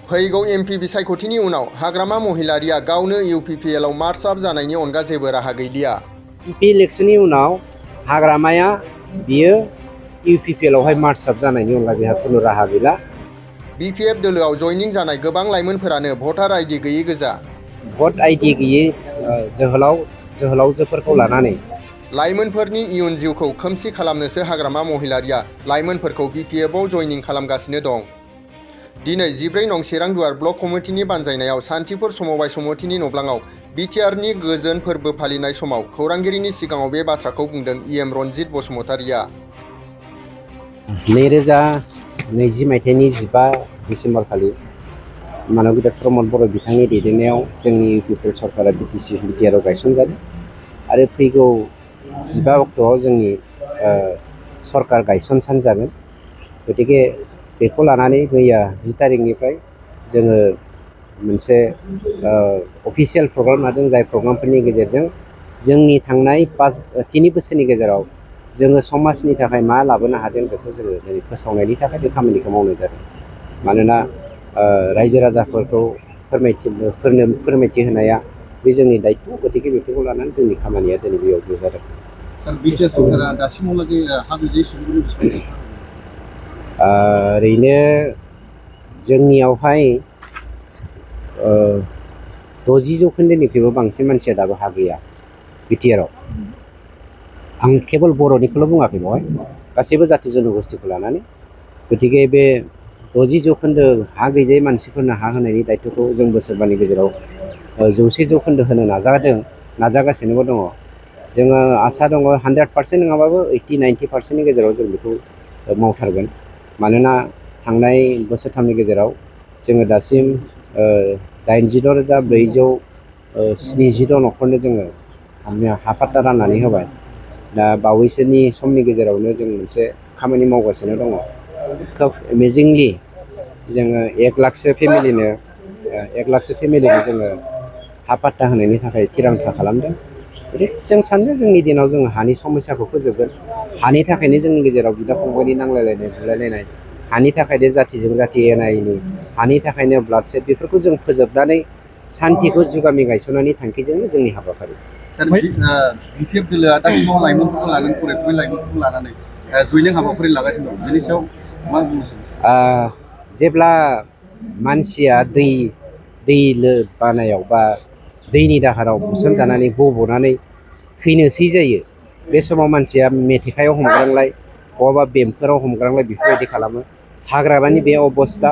फैगौ एमपि बिसायख'थिनि उनाव हाग्रामा महिलारिया गावनो इउपिपिएलआव मार्च आप जानायनि अनगा जेबो राहा गैलिया। एमपि इलेक्शननि उनाव हाग्रामाया बियो इउपिपिएलआवहाय मार्च आप जानायनि अनगा बेहा खुनु राहा गैला। बिपिएफ दोलोआव जयनिं जानाय गोबां लाइमोनफोरानो भटार आइडि गैयै गोजा। भट आइडि गैयै जोहोलावजोफोरखौ लानानै लाइमोनफोरनि इयुन जिउखौ खोमसि खालामनोसो हाग्रामा महिलारिया लाइमोनफोरखौ बिपिएफआव जयनिं खालामगासिनो दं। दिनै 14 नं चिरांदुवार ब्लक कमिटिनि बानजायनायाव सान्थिपुर समबाय समथिनि नब्लाङाव बिटिआरनि गोजोन फोरबो फालिनाय समाव खौरांगिरिनि सिगाङाव बे बाथ्राखौ बुंदों इएम रनजित बसुमतारिया। 2020 मायथाइनि 15 डिसेम्बर खालि मानव गेदेर प्रमद बर' बिथांनि दैदेननायाव जोंनि इउपिपिएल सरकारा बिटिआरआव गायसनजादों आरो फैगौ 15 अक्ट'आव जोंनि सरकार गायसन सान जागोन। गतिके बेखौ लानानै मैया 10 तारिखनिफ्राय जोङो मोनसे अफिसियेल प्रग्राम लादों, जाय प्रग्रामफोरनि गेजेरजों जोंनि थांनाय 3 बोसोरनि गेजेराव जोङो समाजनि थाखाय मा लाबोनो हादों बेखौ जोङो दिनै फोसावनायनि थाखाय बे खामानिखौ मावनाय जादों। मानोना रायजो राजाफोरखौ फोरमायथि होनाया बे जोंनि दायित्व, गतिके बेफोरखौ लानानै जोंनि खामानिया दिनै बेयाव जादों। बिटिआर सरकारा दासिमावलागै हा गैयै सुबुंफोरनि बेसेबां? ओरैनो जोंनियावहाय 60% बांसिन मानसिया दाबो हा गैया बिटिआरआव। आं केवल बर'निखौल' बुङाखै बेवहाय, गासैबो जाथि जनगोष्ठीखौ लानानै। गतिके बे 60% हा गैजायै मानसिफोरनो हा होनायनि दायित्वखौ जों बोसोरबानि गेजेराव 100% होनो नाजागासिनोबो दङ। जोङो आसा दङ 100% नङाबाबो 80-90%नि गेजेराव जों बेखौ मावथारगोन। मानोना थांनाय बोसोरथामनि गेजेराव जोङो दासिम 86,470 न'खरनो जोङो हा पाट्टा राननानै होबाय। दा बावैसोनि समनि गेजेरावनो जों मोनसे खामानि मावगासिनो दङ। खोब एमेजिंलि जोङो 1 लाखसो फेमिलिनो जोङो हा पाट्टा होनायनि थाखाय थिरांथा खालामदों। जों सानो जोंनि दिनाव जोङो हानि समस्याखौ फोजोबगोन। हानि थाखायनो जोंनि गेजेराव बिदा फंबायनि नांलायलायनाय बुलायलायनाय, हानि थाखायनो जातिजों जाति एना-एनि, हानि थाखायनो ब्लाड सेट, बेफोरखौ जों फोजोबनानै सान्थिखौ जुगामि गायसननायनि थांखिजोंनो जोंनि हाबाफारि। बिपिएफ दोलोआ दासिमाव लाइमोनफोरखौ लानानै, फरायफुनाय लाइमोनफोरखौ लानानै जयनिं हाबाफारि लागासिनो दं। बेनि सायाव मा बुंनो सानो? जेब्ला मानसिया दै बानायाव बा दैनि दाहाराव बुसोमजानानै गब'नानै थैनोसै जायो, बे समाव मानसिया मेथेखायाव हमग्रांलाय, बहाबा बेमफोराव हमग्रांलाय बेफोरबायदि खालामो। हाग्रामानि बे अबस्था।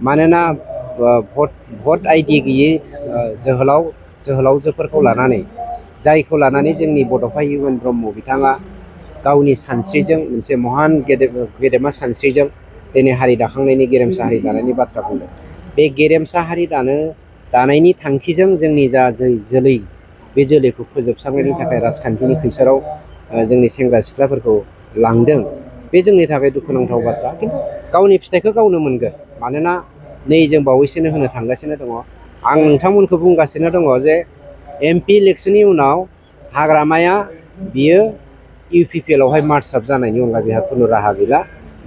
मानोना भट आइडि गैयै जोहोलावजोफोरखौ लानानै, जायखौ लानानै जोंनि बड'फा इउएन ब्रह्म बिथाङा गावनि सानस्रिजों, मोनसे महान गेदेमा सानस्रिजों दिनै हारि दाखांनायनि, गेरेमसा हारि दानायनि बाथ्रा बुंदों। बे गेरेमसा हारि दानायनि थांखिजों जोंनि जा जोलै, बे जोलैखौ फोजोबस्रांनायनि थाखाय राजखान्थिनि खैसाराव जोंनि सेंग्रा सिख्लाफोरखौ लांदों। बे जोंनि थाखाय दुखुनांथाव बाथ्रा। खिन्थु गावनि फिथाइखौ गावनो मोनगोन। मानोना नै जों बावैसोनो होनो थांगासिनो दङ। आं नोंथांमोनखौ बुंगासिनो दङ जे एमपि इलेक्शननि उनाव हाग्रामाया बियो इउपिपिएलआवहाय मार्च आप जानायनि अनगा बेहा खुनु राहा गैला।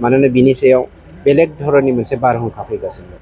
मानोना बिनि सायाव बेलेग धरननि मोनसे बारहुंखा फैगासिनो दं।